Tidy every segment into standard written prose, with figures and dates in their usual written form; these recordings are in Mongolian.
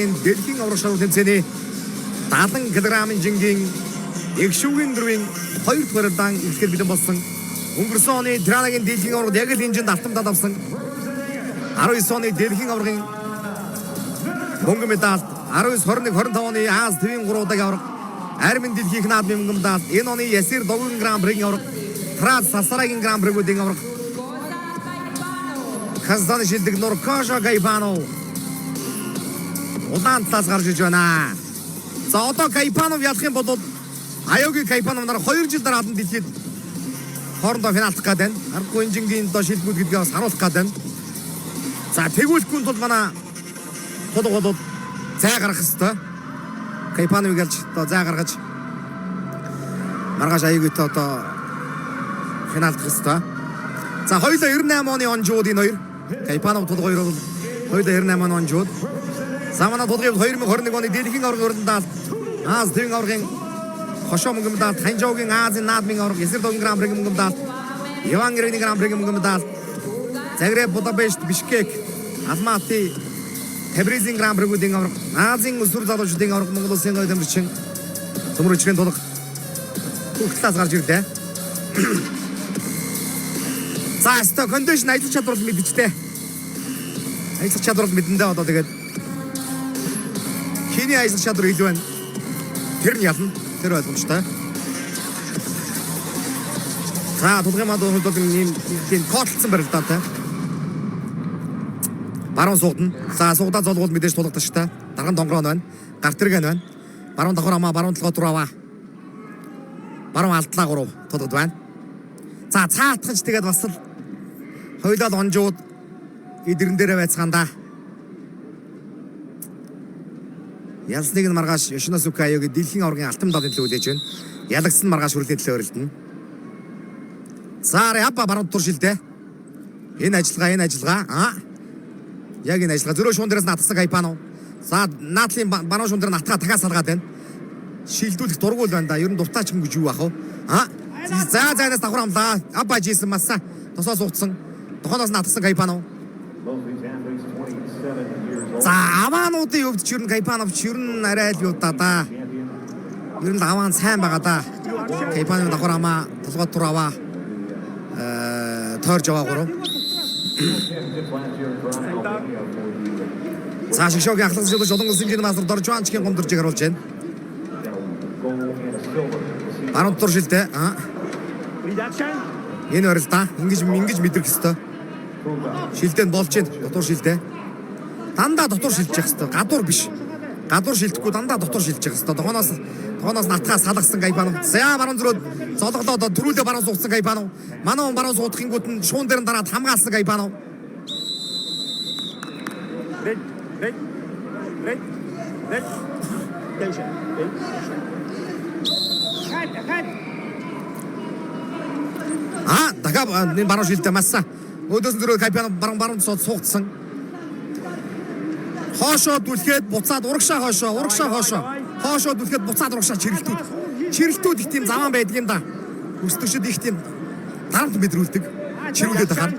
удаагийн дэлхийн аварга шалралт тэмцээний 70 кг-ын жингийн эгшүүгийн дөрвийн 2 дахь барилдаан эхлэхээр бэлэн болсон. Өнгөрсөн оны Тиранагийн дэлхийн аваргад яг л энэ жинд алтан медаль авсан. 19 оны дэлхийн аваргын мөнгөн медаль, 19, 21, 25 оны Аз тивийн 3 удаагийн аварга, Армин дэлхийн наадмын мөнгөн медаль, энэ оны Ясир Догын Гран Пригийн аварга, Траз Сасарагийн Гран Пригүүдийн аварга. Казахстаны шилдэг Нуркожо Гайпанов улаан талаас гарч иж байна. За, одоо Кайпанов ялах юм бол Аяоги Кайпанов нар 2 жил дараа алан дэлхийд хоорондоо финалдах гээд байна. Аргагүй инжингийн одоо шилбүүд гэдгээ бас харуулах гээд байна. За, тэгүүлэхгүй тул манай тулга бол зай гаргах хэвээр. Кайпановыг алж одоо зай гаргаж маргааш Аяогитой одоо финалдах хэвээр. За, хоёулаа 98 оны онжууд энэ хоёр. Кайпанов, тулга хоёр бол хоёулаа 98 оны онжууд. За, манай тулгын 2021 оны дэлхийн аваргын уралдаанд Аз тивийн аваргын хошоо мөнгөн медаль, Ханжоугийн Азийн наадмын аварга, Ясир Догын Гран Пригийн мөнгөн медаль, Иван Гэрэгний Гран Пригийн мөнгөн медаль, Загреб, Будапешт, Бишкек, Алматы, Тебризийн Гран Пригүүдийн аварга, Азийн өсвөр залуучуудын аварга, Монгол улсын гоё тамирчин Төмөр өчрийн тулга бүх талаас гарч ирлээ. За, өстой condition, ажиллах чадвар бол мэдчихтэй. Ажиллах чадвар бол мэдэндээ, одоо тэгээд хэний ажиллах чадвар илүү байна? Тэр нь ялна. Тэр ойлгомжтой. За, тулгын манд бол ийм тийм кодолцсон барилдаатай. Баруун суугдана. За, суугдаа золгуул мэдээж тулгадах шигтэй. Дарган донгороо байна. Гарт тэрэг байна. Баруун давхар амаа, баруун толгой тур аваа. Баруун алдлаа гурав тулгад байна. За, цаатгаж тэгээд бас л хоёулаа л онжууд эдгэрэн дээрээ байцгаан да. Ялсныг нь маргааш Ёшиносука Аяоги дэлхийн аваргын алтан медалийн төлөө хүлээж байна. Ялагдсан нь маргааш хүрлийн төлөө өрөлдөнө. За, Ряба баруун тур шилдэ. Энэ ажиллагаа, энэ ажиллагаа. Аа. Яг энэ ажиллагаа. Зөрөө шуун дээрээс натгсан Кайпанов. За, наадлын баруун шуун дээр натгаа дахиад салгаад байна. Шилдүүлэх дургуул байна да. Ер нь дуртай ч юм гэж юу ах вэ? Аа. За, зайнаас давхар амлаа. Аба жийсэн масса. Тосоо суугдсан. Тохоноос натгсан Кайпанов. За, аваануудын хувьд ч ер нь Кайпанов ч ер нь арай л юу да да. Ер нь л аваан сайн байгаа да. Кайпанов давхар амаа, толгой тур аваа. Тойрж аваа гурав. За, шигшоогийн ахлах шилж олон улсын хэмжээний мастер Доржванчгийн гомдоржийг харуулж байна. Баруун тур шилдэ. Аа. Энэ барилдаа ингэж ингэж мэдрэх ёстой. Шилдэ нь болж байна. Дотор шилдэ. Дандаа дотор шилжих ёстой. Гадуур биш. Гадуур шилдэхгүй, дандаа дотор шилжих ёстой. Тогооноос натгаа салгасан Кайпанов. За, баруун зөрөөд золголоо, одоо түрүүлээ баруун суугдсан Кайпанов. Манай хүн баруун суудахынгууд нь шуун дээр нь дараад хамгаалсан Кайпанов. Red, red, red, red. Tension. Red. Аа, дахиад энэ баруун шилдэ масса. Өөдөөс нь зөрөөд Кайпанов баруун баруун суугдсан. Хоошоо түлхээд буцаад урагшаа хоошоо, урагшаа хоошоо. Хоошоо түлхээд буцаад урагшаа чирэлтүүд. Чирэлтүүд их тийм заваан байдаг юм да. Өстөгчд их тийм дарамт мэдрүүлдэг. Чирүүлээд ахаар.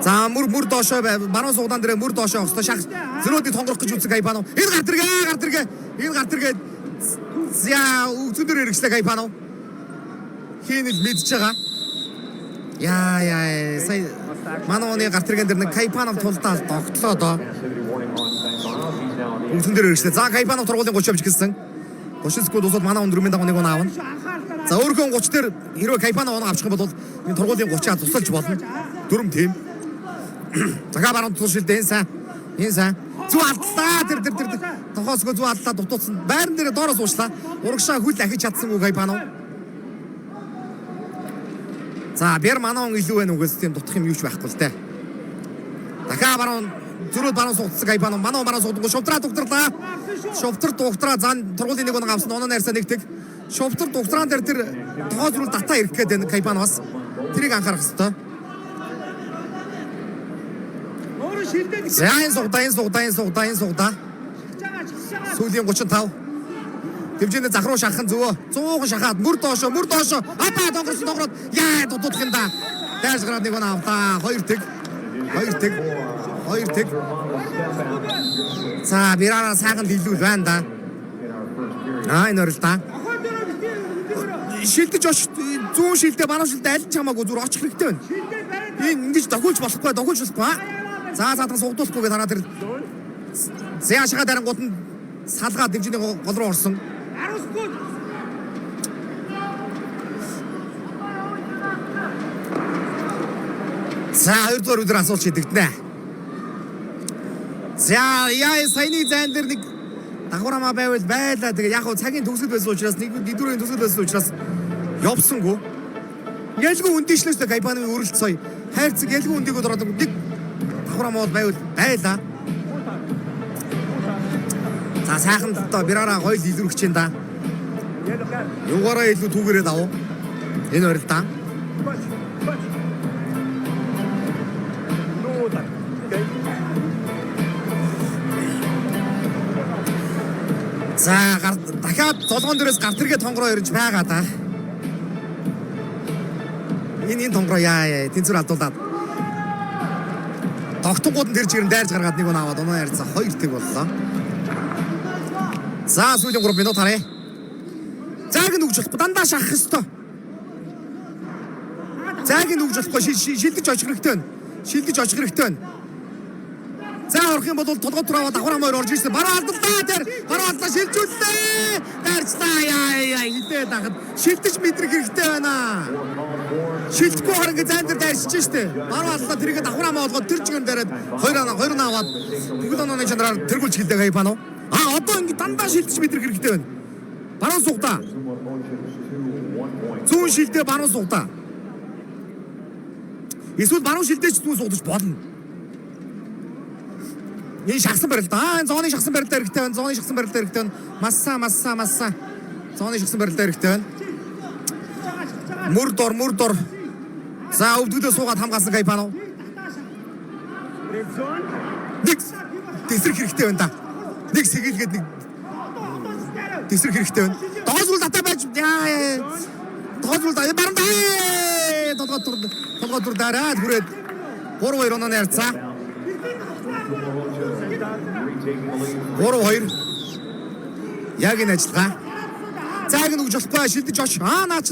За, мөр доошоо, баруун суудаан дээрээ мөр доошоо явах хэвээр шах зөрөөдийг тонгорох гэж үзсэн Кайпанов. Энэ гар тэргээ, гар тэргээ. Энэ гар тэргээ. За, өвцөн дээр хэрэгслээ Кайпанов. Хин л мэдж байгаа. Яа яа, сая манай оны гар тэргэн дээр нэг Кайпанов тулдаа догтлоо доо. Өвцөн дээр хэрэгслээ. За, Кайпанов тургуулийн 30 авч гэлсэн. 30 секунд дуусаад манай он дөрмийн дагуу нэг он аавна. За, өөрхөн 30 дээр хэрвээ Кайпанов оноо авчих юм бол энэ тургуулийн 30-аа тусалж болно. Дөрөм тийм. Захаа баруун туршилд энэ сайн. Энэ сайн. Зүг алдлаа, тэр тэр тэр тохоосгоо зүг алдлаа, дутууцсан. Байран дээр доороос уучлаа. Урагшаа хөл ахиж чадсангүй Кайпанов. За, бэр манай он илүү байна угаас тийм дутах юм юу ч байхгүй л дээ. Дахиад баруун зөрөөд баруун суугдсан Кайпанов. Манай он баруун суугдгүй шувтраа дугтарлаа. Шувтар дугтраа зан тургуулийн нэг оноо авсан. Оноо найрсаа нэгдэг. Шувтар дугтраан дээр тэр тохоо зүрэл татаа ирэх гээд байна Кайпанов бас. Тэрийг анхаарах хэрэгтэй. За, энэ сугдаа, энэ сугдаа, энэ сугдаа, энэ сугдаа. Сүүлийн 35. Тэмцээний зах руу шахах нь зөвөө. 100 шахаад мөр доошо, мөр доошо. Апа донгорсон, донгороод яа дутуудах юм да. Дайж гараад нэг оноо авлаа. Хоёр тэг. Хоёр тэг. Хоёр тэг. За Бирара сайхан дэлгүүл байна да. Аа энэ оролдоо. Шилдэж оч зүүн шилдэ баруун шилдэ аль ч хамаагүй зүгээр очих хэрэгтэй байна. Энэ ингэж дохиулж болохгүй, дохиулж болохгүй. За цаатан сугдуулахгүй гэж хараа тэр зэ ашгаа дарангууд нь салгаа дэмжиний гол руу орсон. За хоёрдугаар өдөр асуулт шийдэгдэнэ. За яа саяны зайн дээр нэг давхар байвал байлаа. Тэгээ яг хөө цагийн төгсгөл байсан учраас нэг нэгдүрийн төгсгөл байсан учраас явсангүй. Ялгүй үндийшлээ шүү дээ Кайпановын өрөлт сая. Хайрцаг ялгүй үндийгөө дороод нэг давхар бол байвал байлаа. За сайхан л доо Бирара гоё л илрүүлж чинь да. Югаараа илүү түүгээрээ давуу. Энэ орилдаа. За дахиад золгоон дээрээс гарт тэргээ тонгороо ирж байгаа да. Энэ тонгороо яа тэнцвэр алдуулаад. Тогтонгууд нь тэр чигээр дайрж гаргаад нэг он аваад оноо ярьцаа 2-1 боллоо. За сүүлийн 3 минут харъя. Зайг нь өгч болохгүй дандаа шахах ёстой. Зайг нь өгч болохгүй шилдэж очих хэрэгтэй байна. Шилдэж очих хэрэгтэй байна. За орох юм бол толгой тур аваад давхар хамаар орж ирсэн. Баруун алдлаа тэр. Баруун алдлаа шилжүүллээ. Дайрчлаа. Яа яа хилдээд хахад шилдэж мэдрэх хэрэгтэй байна. Шилдэхгүй хаар ингээ зайн дээр дайрчиж штэ. Баруун алдлаа тэрийг давхар хамаа болгоод тэр чигээр дайраад 2 аваад бүгд онооны чанараар тэргүүлж хилдэг Кайпанов. А одоо ингээ дандаа шилдэж мэдрэх хэрэгтэй байна. Баруун сугдаа. Зүүн шилдээ баруун сугдаа. Эсвэл баруун шилдээ ч зүүн сугдаж болно. Энэ шахсан барилт. Аа энэ зооны шахсан барилт хэрэгтэй байна. Зооны шахсан барилт хэрэгтэй байна. Масса. Зооны шахсан барилт хэрэгтэй байна. Мөр дор. За өвдгөлөө суугаад хамгаалсан Кайпанов. Нэг тесрэх хэрэгтэй байна да. Нэг сэгэлгээд нэг тесрэх хэрэгтэй байна. Доозрол татаа байж яа. Доозрол баруун даа. Толгой тур дараад хүрээд 3-2 онооны харьцаа. 3-2. Яг энэ ажиллагаа. Зайг нь өгж болохгүй шилдэж оч. Аа наач.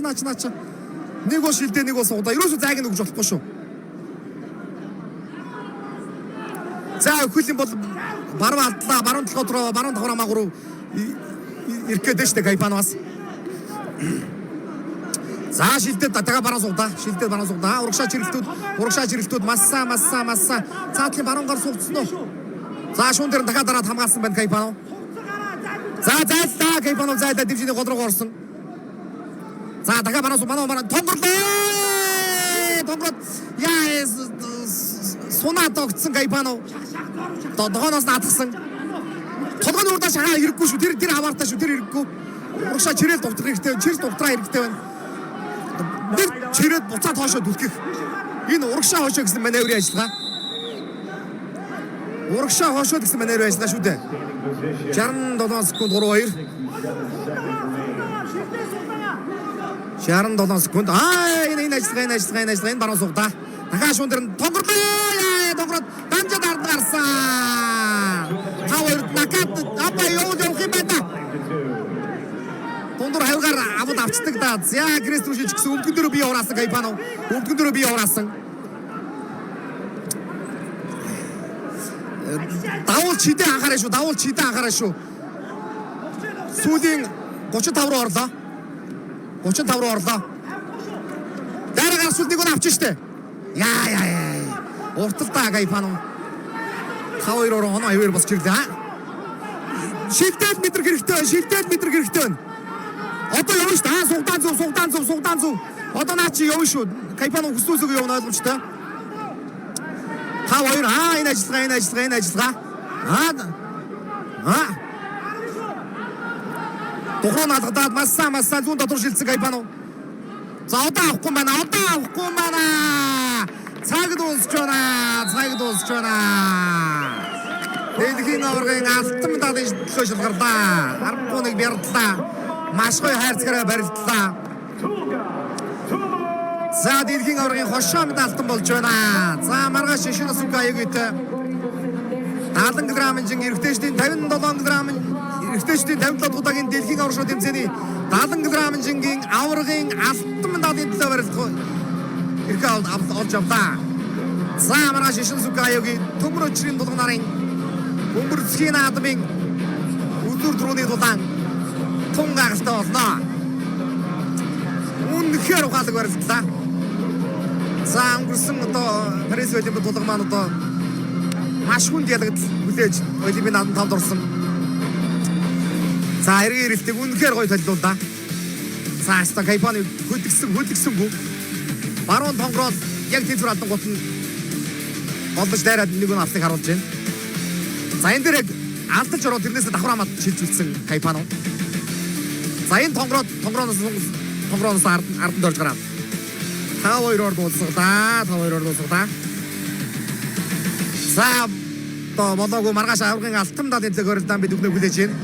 Нэг бол шилдэ нэг бол сугдаа. Ерөөсөө зайг нь өгж болохгүй шүү. За өхөл юм бол баруун алдлаа, баруун толгой руу, баруун давхар хамаа руу ирэх гээд байна шүү дээ Кайпановаас. За шилдээд дахиад баруун сугдаа. Шилдээд баруун сугдаа. Урагшаа чирэлтүүд масса. Цаатлын баруун гар сугдсан уу? За шуун дээр дахиад дараад хамгаалсан байна Кайпанов. За зайллаа Кайпанов зайлаа дивжиний гол руу орсон. За дахиад баруун баруун тонгорлоо. Тонгороод яа сунаа тогтсон Кайпанов. Догоноос наадсан. Толгойн урдаа шахаа ирэхгүй шүү. Тэр хаваартай шүү. Тэр ирэхгүй. Урагшаа чирэл дугтрах хэрэгтэй. Чирэл дугтраа хэрэгтэй байна. Нэг чирээд буцаад хоошоо түлхэх. Энэ урагшаа хоошоо гэсэн маневрын ажиллагаа. Урагшаа хоошоо гэсэн маневрын ажиллагаа шүү дээ. 67 секунд 3-2. 67 секунд. Аа энэ ажиллагаа энэ баруун сугдаа. Дахиад шуун дээр нь тонгорлоо. Тонгороод дамжаад ард гарсан. 5-2 нокаут апа явах юм байна. Дундуур хавгаар аваад авчдаг да. За крест рүү шилжих гэсэн өвдгөн дөрөв бие хураасан Кайпанов. Өвдгөн дөрөв бие хураасан. Давуул чидээ анхаарай шүү. Давуул чидээ анхаарай шүү. Сүүлийн 35 руу орлоо. 35 руу орлоо. Дараа гарсвал нэг нь авчих штэ. Яа. Урталдаа Кайпанов. 5-2 ороо оноо хавээр босч ирлээ. Шилдээд мэдрэх хэрэгтэй байна. Шилдээд мэдрэх хэрэгтэй байна. Одоо явна шүү дээ. Аа сугдаан зүв. Одоо наа чи явна шүү. Кайпанов хүснөөсөө явна ойлгомжтой. 5-2 аа энэ ажиллагаа. Аа. Тухруу наалгадаад масса зүүн дотор шилжсэн Кайпанов. За одоо авахгүй байна. Цаг дуусч байна. Дэлхийн аваргын алтан медалийн төлөө шалгарлаа. 10-1 бярдлаа. Маш гоё хайрцагаараа барилдлаа. За дэлхийн аваргын хошоо медаль алтан болж байна. За маргааш Шиносука аяг үедээ 70 кг-ын эрэгтэйчдийн 57 кг, эрэгтэйчдийн 57 дахь удаагийн дэлхийн аварга тэмцээний 70 кг-ын аваргын алтан медалийн төлөө барилдах эрхээ олж авлаа. За, маргааш Ишин Сүкаюгийн төмөр өчрийн тулган нарын бөмбөрцгийн наадмын өдөр түрүүний тулаан тун гайхалтай болно. Үнэхээр ухаалаг барилдлаа. За, өнгөрсөн одоо Парис Олимпиад тулган маань одоо маш хүнд ялагдал хүлээж Олимпийн наадам тавд орсон. За, эргэн ирэлтийг үнэхээр гоё толиуллаа. За, хаста Кайпаны хөдөлгсөн хөдөлгсөнгүй. Баруун тонгороод яг тэнцвэр алдангууд нь голдож дайраад нэг нь авсныг харуулж байна. За, энэ дээр яг алдаж ороод тэрнээс давхар хамаад шилжүүлсэн Кайпано. За, энэ тонгороод тонгорооноос арданд орж гараад 5-2-оор дуусгалаа. 5-2-оор дуусгалаа. За, одоо болоогүй, маргааш аваргын алтан медалийн төлөө хорилдаан бид бүхнээ хүлээж байна.